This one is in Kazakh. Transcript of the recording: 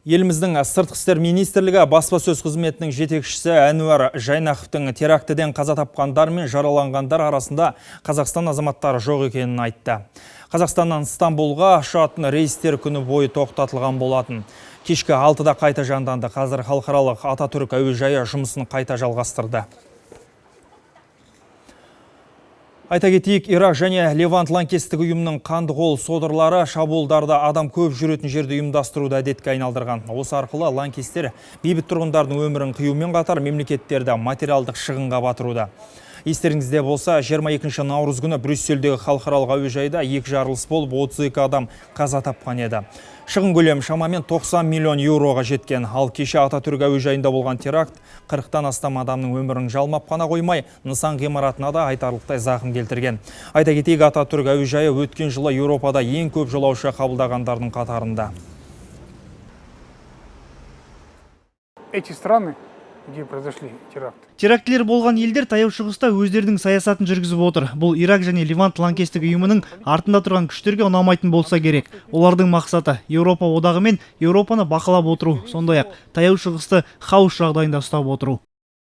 Еліміздің Сыртқы істер министрлігі баспасөз қызметінің жетекшісі Әнуар Жайнақовтың терактіден қаза тапқандар мен жараланғандар арасында Қазақстан азаматтары жоқ екенін айтты. Қазақстаннан Стамбулға ұшатын рейстер күні бойы тоқтатылған болатын. Кешкі 6-да қайта жанданды. Қазір халықаралық Ататүрік әуежайы жұмысын қайта жалғастырды. Айта кетейік, Ирак және Левант лаңкестік ұйымының қанды қол содырлары шабуылдарды адам көп жүретін жерде ұйымдастыруды әдетке айналдырған. Осы арқылы лаңкестер бейбіт тұрғындардың өмірін қиюмен қатар мемлекеттерді материалдық шығынға батыруда. Естеріңізде болса, 22 наурыз күні Брюссельдегі халықаралық әуежайда екі жарылыс болып, 32 адам қаза тапқан еді. Шығын көлемі шамамен 90 миллион еуроға жеткен. Ал кеше Ататүрік әуежайында болған теракт 40-тан астам адамның өмірін жалмап қана қоймай, нысан ғимаратына да айтарлықтай зақым келтірген. Айта кетейік, Ататүрік әуежайы өткен жылы Еуропада ең көп жолаушы қабылдағандардың қатарында. Эти страны, где произошли теракты. Терактілер болған елдер Таяу Шығыста өздерінің саясатын жүргізіп отыр. Бұл Ирак және Левант лаңкестік ұйымының артында тұрған күштерге ұнамайтын болса керек. Олардың мақсаты Еуропа одағы мен Еуропаны бақылап отыру, сондай-ақ Таяу Шығысты хаос жағдайында ұстап отыру.